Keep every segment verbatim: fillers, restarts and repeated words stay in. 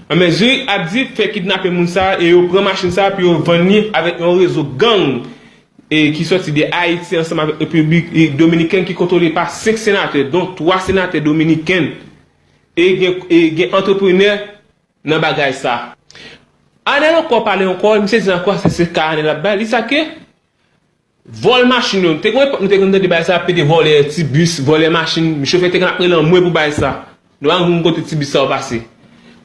Anben, Zurich ap di fè kidnape moun sa a e yo pran machin sa a pou yo vann li avèk yon rezo gang e ki sòti de Ayiti ansanm avèk Repiblik e, Dominikèn ki kontwole pa senk senatè, dont twa senatè dominikèn e gen, e gen antreprenè nan bagay sa. Anèl ankò pale ankò, misye di ankò se, se ka Anèl ap bay, li sa ke vòl machin yo. Te gen epòk nou te konn tande bagay sa, pede vòlè ti bis, vòlè machin, chofè te konn ap rele anmwe pou bagay sa. Nou pa konn kote ti bis sa yo pase.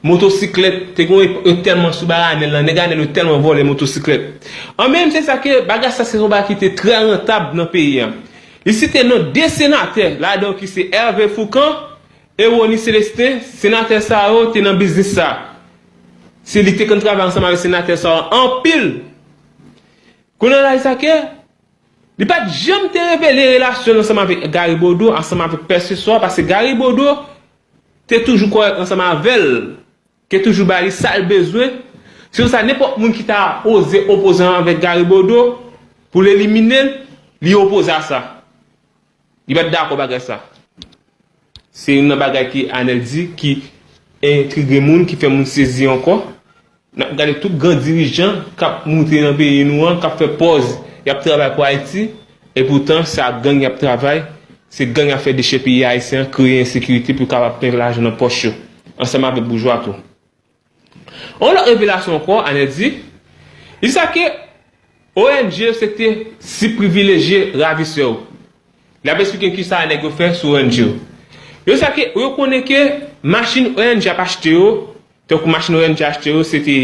Motosiklèt, te gen epòk yo tèlman sou bagay Anèl lan, nèg Anèl yo tèlman vòlè motosiklèt. Anben, se sa ke bagay sa se yon bagay ki te trè rantab nan peyi a. Li site non de senatè, ladan yo ki se Hervé Fourcand e Rony Célestin, senatè sa yo te nan biznis sa. Se li te konn travay ansanm avèk senatè sa yo anpil. Kounye a la, li sa ke li pa t janm te revele relasyon l ansanm avèk Gary Bodeau, ansanm avèk pèseswa, paske Gary Bodeau te toujou kòrèk ansanm avè l, te toujou ba li sa l bezwen. Se pou sa, nenpòt moun ki ta oze opoze ansanm avèk Gary Bodeau pou l elimine l, li opoze a sa. Li pa t dakò bagay sa. Se youn nan bagay ki Anèl di ki entrige moun, ki fè moun sezi ankò. N ap gade tout gran dirijan k ap moute nan peyi nou an, k ap fè pòz y ap travay pou Ayiti, epoutan se ak gang y ap travay, se gang y ap fè dechèpiye ayisyen an, kreye ensekirite pou yo kapab plen lajan nan pòch yo, ansanm avèk boujwa tou. Yon lòt revelasyon ankò, Anèl di, li sa ke O N G yo se te sib privilejye ravisè yo. L ap esplike kisa nèg yo fè sou O N G yo. Yo sa ke, yo konnen ke machin O N G ap achte yo, tankou machin O N G achte yo, se te,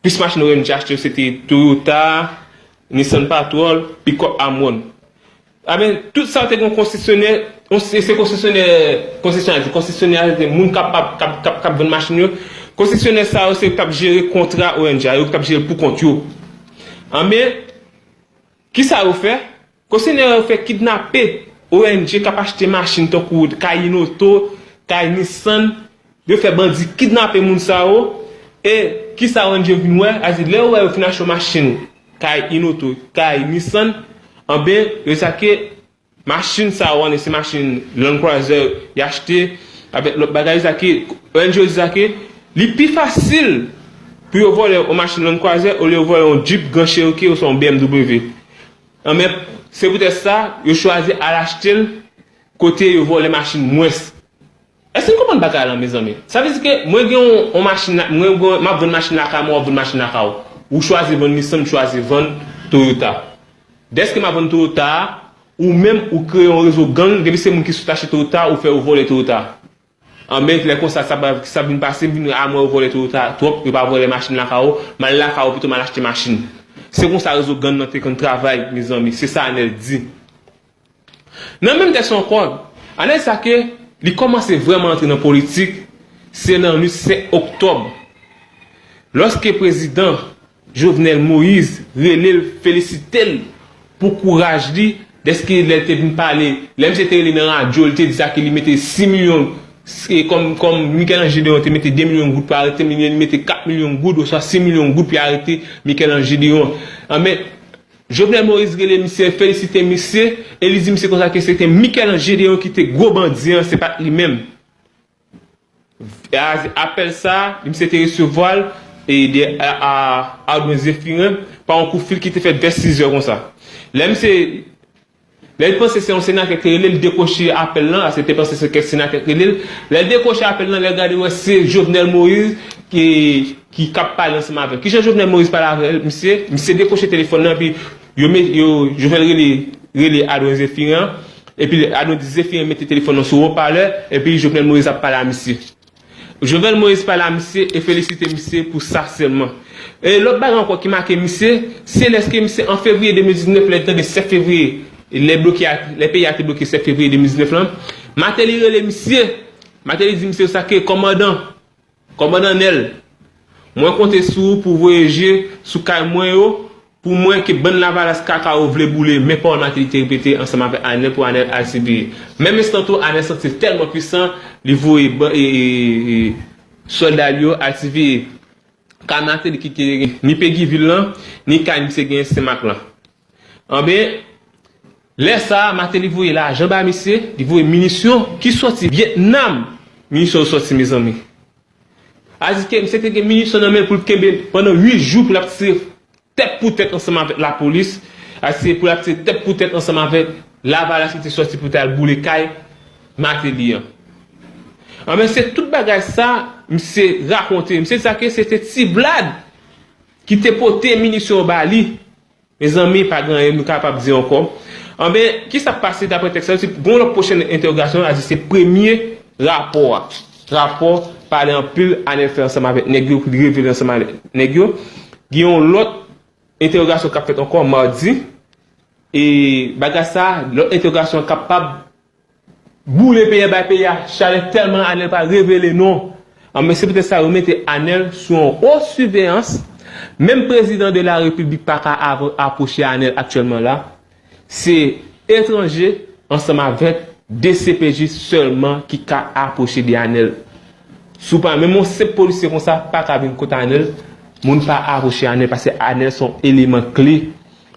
plis machin O N G achte yo, se te Toyota, Nissan Patrol, pikòp Amwon. Amen, tout sa te gen konsesyonè, se konsesyonè, konsesyonè, konsesyonè a se te moun k ap, k ap, k ap, k ap vann machin yo. Konsesyonè sa yo se t ap jere kontra O N G a, yo t ap jere l pou kont yo. Amen, kisa yo fè? Konsesyonè yo fè kidnape O N G k ap achte machin tankou Kay Inoto, Kay Nissan, yo fè bandi kidnape moun sa yo, e kisa O N G vin wè? A di, lè yo wè yo fin achte yon machin, kay Inoto, kay Nissan, anben, yo di sa ke machin sa yo, anben, se machin Land Cruiser y achte, avèk lòt bagay, yo di sa ke, O N G yo di sa ke, li pi fasil pou yo vòlè yon machin Land Cruiser olye yo vòlè yon Jeep Grand Cherokee oswa yon B M W. Anben, se poutèt sa, yo chwazi al achte l kote yo vòlè machin mwens. Èske n konprann bagay la, mezanmi? Sa vle di ke mwen gen yon, yon machin, mwen gen, m ap vann machin lakay mwen, w ap vann machin lakay ou. Ou chwazi vann Nissan, m chwazi vann Toyota. Dèske m ap vann Toyota a, ou menm, ou kreye yon rezo gang, depi se moun ki sot achte Toyota, ou fè yo vòlè Toyota. Anben, lè konsa, sa, sa vin pase, m vin a mwen, yo vòlè Toyota twòp, yo pa vòlè machin lakay ou, m al lakay ou, pito m al achte machin. Se konsa rezo gang nan te konn travay, mezanmi, se sa Anèl di. Nan menm tèks la ankò, Anèl di sa ke li kòmanse vrèman antre nan politik, se nan nuit senk oktòb, lòske prezidan Jovenel Moïse rele l, felisite l pou kouraj li, dèske lè l te vin pale, lè misye te rele nan radyo, li te di sa ke li mete sis milyon, se kòm, kòm Michel-Ange Deon te mete de milyon goud pou arete m, li mete kat milyon goud oswa sis milyon goud pou arete Michel-Ange Deon. Anben, Jovenel Moïse rele misye, felisite misye, e li di misye konsa ke se te Michel-Ange Deon ki te gwo bandi an, se pa t li menm. A, apèl sa, misye te resevwa l, e de, a, a, Ardouin Zéphirin, pa yon kout fil ki te fèt vè sizè konsa. Lè misye, lè l panse se yon senatè ki te rele l, li dekwoche apèl lan, a, se te panse se kèk senatè ki rele l. Lè l dekwoche apèl lan, lè l gade, wè se Jovenel Moïse ki, ki k ap pale ansanm avè l. Kijan Jovenel Moïse pale avè l, misye? Misye dekwoche telefòn nan, epi yo, yo, Jovenel rele, rele Ardouin Zéphirin an, epi Ardouin Zéphirin mete telefòn nan sou wopalè, epi Jovenel Moïse ap pale a misye. Jovenel Moïse pale a misye e felisite misye pou sa sèlman. E lòt bagay ankò ki make misye, se lèske misye an fevriye de mil diznèf, lè l tande sèt fevriye, lè bloke a, lè peyi a te bloke sèt fevriye de mil diznèf lan, Martelly rele misye. Martelly di misye sa ke kòmandan, kòmandan Nèl, mwen konte sou ou pou voye je sou kay mwen yo, pou mwen ke bann lavalas kaka yo vle boule, men pawòl Martelly te repete ansanm avèk Anèl pou Anèl al siveye. Menm enstan tou, Anèl santi l tèlman pwisan, li voye ban, e, e, e, sòlda li yo al siveye kay Martelly ki te gen ni Peguy Ville lan, ni kay misye genyen Senmak lan. Anben, lè sa a, Martelly voye lajan ba misye, li voye minisyon ki sòti Vyetnam. Minisyon yo sòti, mezanmi. Aziske misye te gen minisyon nan men l pou l kenbe pandan uit jou pou l ap tire tèt pou tèt ansanm avèk lapolis. Aziske pou l ap tire tèt pou tèt ansanm avèk Lavalas ki te sòti pou t al boule kay Mateli an. Anben, se tout bagay sa misye rakonte. Misye di sa ke se te Ti Vlad ki te pote minisyon yo ba li. Mezanmi, pa gen anyen nou kapab di ankò. Anben, kisa k pase daprè tèks la? Se gon lòt pwochen entèwogasyon, a di se premye rapò a. Rapò pale anpil, Anèl fè ansanm avèk nèg yo, pou li revele ansanm avèk nèg yo. Gen yon lòt entèwogasyon k ap fèt ankò madi. E bagay sa, lòt entèwogasyon kapab boule peyi a, bay peyi a chalè tèlman Anèl pa revele non. Anben, se poutèt sa yo mete Anèl sou yon wo siveyans. Menm prezidan de la repiblik pa ka ap-, apwoche Anèl aktyèlman la. Se etranje ansanm avèk D C P J sèlman ki ka apwoche de Anèl. Si w pa menm yon senp polisye konsa pa ka vin kot Anèl, moun pa apwoche Anèl paske Anèl se yon eleman kle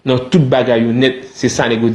nan tout bagay yo nèt. Se sa nèg yo di.